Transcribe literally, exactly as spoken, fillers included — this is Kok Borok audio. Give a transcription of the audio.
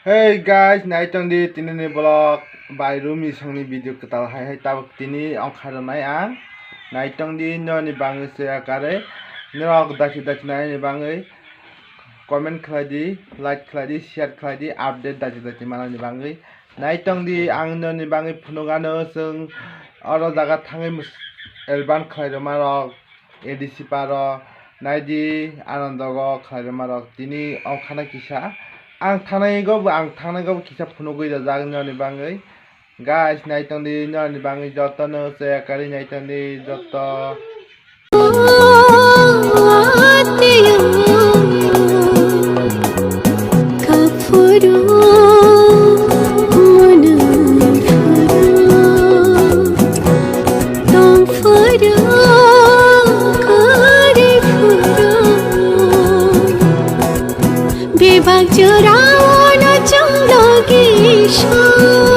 Hey guys, naitong di tini ni vlog bai Rumi song ni video kwtal hai hai tabuk tini ongkha rwnai ang. Naitong di noni bangwi se akare norok dachi dachi nai ni bangwi comment khlai di, like khlai di, share khlai di, update dachi dachi mana ni bangwi. Naitong di ang noni bangwi phunuk ano chwng oro jaga thangwi mus-, elban khlai rwma rok. A D C paro naidi anandogo khlairwma rok tini ongkhana kisa. Ang thangnai go bo, ang thangnai go bo kisa phunugwi rwjak noni bangwi. Guys, naitong di noni bangwi jotono chaya kari naitong di joto. Bebak jorao no chwng logi song.